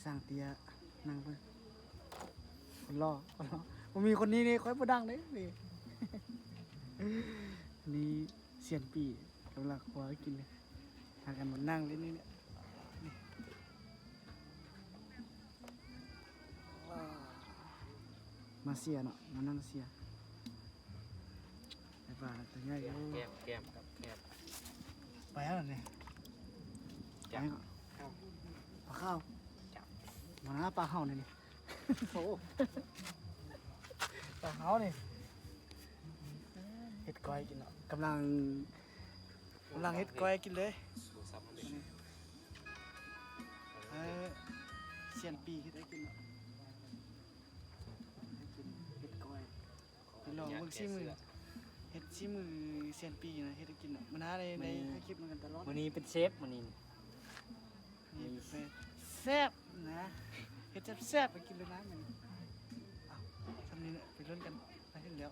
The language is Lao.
ສ້າງເຕ້ຍ ນັ່ງເບິ່ງ ຄົນຫຼໍ່ ຄົນຫຼໍ່ ບໍ່ມີຄົນນີ້ນີ້ ຂ້ອຍບໍ່ດັງເດ້ນີ້. ນີ້ຊຽນປີ້ກຳລັງຄົວກິນເລີຍ ພາກັນມານັ່ງຫຼິ້ນນີ້ແຫຼະ. ມາເຊຍເນາະ ມານັ່ງເຊຍ. ໄປປາຕົວໃຫຍ່ຢູ່ ແກ້ມ ແກ້ມ ກັບແກ້ມ ໄປແລ້ວນີ້ ຈັບ ໄປເນາະ ເອົາ ປາຂາວ ຈັບ ມານະ ປາເຮົານີ້ ໂອ້ ປາເຮົານີ້ ເຮັດກ້ອຍກິນເນາະ ກຳລັງ ກຳລັງເຮັດກ້ອຍກິນເລີຍ. ເອີ ຊຽນປີ້ເຮັດໃຫ້ກິນເນາະ ໃຫ້ກິນ ເຮັດກ້ອຍ ໄປລອງເບິ່ງສີມື ເຮັດສີມືຊຽນປີ້ນະ ເຮັດໃຫ້ກິນເນາະ. ມື້ໜ້າໄດ້ ໄດ້ຖ່າຍຄລິບນຳກັນຕະຫຼອດ. ມື້ນີ້ເປັນເຊຟ ມື້ນີ້ ນີ້ເປັນເຊຟ ແຊບນະ ເຮັດແຊບໆໃຫ້ກິນເລີຍນະມື້ນີ້. ເອົາ ຊ່ຳນີ້ແຫຼະ ໄປລຸ້ນກັນ ໄປເຫັນແລ້ວ.